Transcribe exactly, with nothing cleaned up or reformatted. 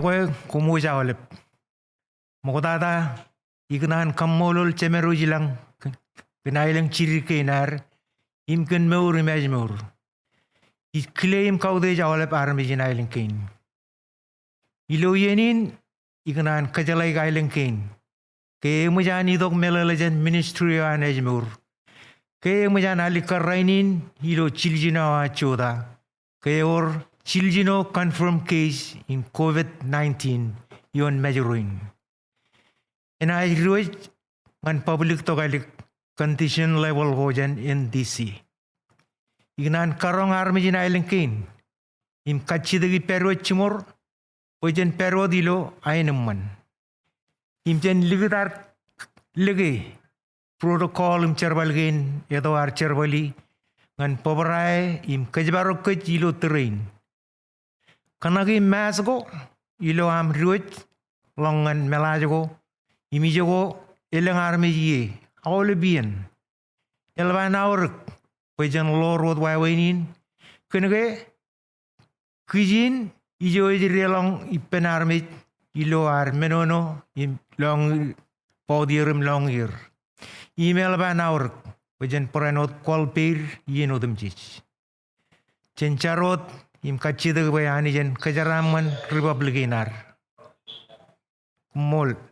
bwe koṃ wōj aolep. Ṃoktata ikōṇaan kaṃṃoolol Jemed eo ilañ kōn aelōñ jidik kein ad im kōn mour im ājmour. Ij kile im kautiej aolep armej in aelōñ kein. Ilo iien in ikōṇaan kōjeḷāik aelōñ kein ke eṃōj an itok meḷeḷe jān ministry eo an ājmour ke eṃōj an alikkar rainin ilo jiljino awa jota ke ewōr jiljino confirmed case in COVID nineteen ioon Mājro in. Enaaj diwōj ñan public tokālik condition level ko jān N D C. Ikōṇaan karoñ armej in aelōñ kein im kajjitōk pād wōt jiṃor bwe jen pād wōt ilo aenōṃṃan im jen likūt ad lōke protocol im jerbal kein eto ad jerbali ñan bōbrae im kōjparok kōj ilo tōre in. Kōṇaki mask ko ilo aṃ diwōj ḷọk ñan meḷaaj ko im ijo ko elōñ armej ie aolep iien. Eḷap an aorōk bwe jen ḷoor wōt wāween in kōnke kijen ijo ej deḷọñ ippān armej ilo ad menono im lọñier, bautier im lọñier. Im eḷap an aorōk bwe jen barāinwōt kwaḷ peid iien otemjej. Jen jar wōt im kajjitōk bwe Anij en kōjeraaṃṃan republic in ad. Koṃṃool.